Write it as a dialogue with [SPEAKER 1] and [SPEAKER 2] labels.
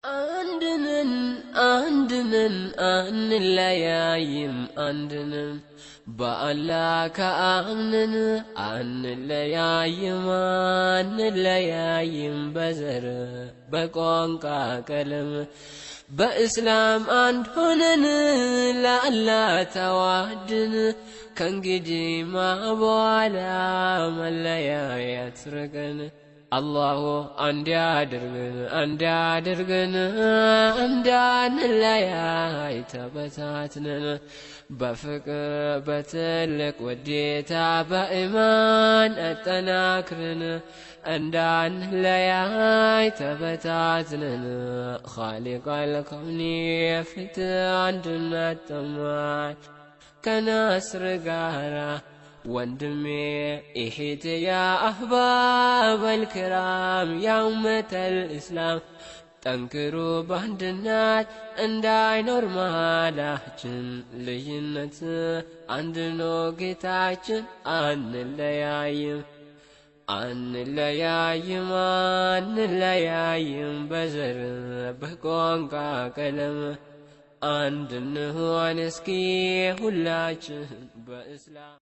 [SPEAKER 1] አንድነን አንድነን አንለያይም አንድነን በአላህ ከአምነን አንለያይም አንለያይም በዘር በቋንቋ ቀለም በእስላም አንድ ሆነን ለአላህ ተዋድን ከእንግዲህማ በኋላ መለያየት ርቀን አላሁ አንድ ያድርገን አንድ ያድርገን እንዳንለያይ ተበታትነን በፍቅር በትልቅ ውዴታ በኢማን አጠናክረን እንዳንለያይ ተበታትነን ኻሊቀል ከውኒ ፊት አንድነት ጠማን ከነስር ጋራ ወንድሜ እህቴ ያ አህባብ አልክራም ያ ኡመተል እስላም ጠንክሩ በአንድነት እንዳይኖር መሃላችን ልዩነት አንድ ነው ጌታችን አንለያይም አንለያይም አንለያይም በዘር በቋንቋ ቀለም አንድ እንሁን እስኪ ሁላችን በእስላም።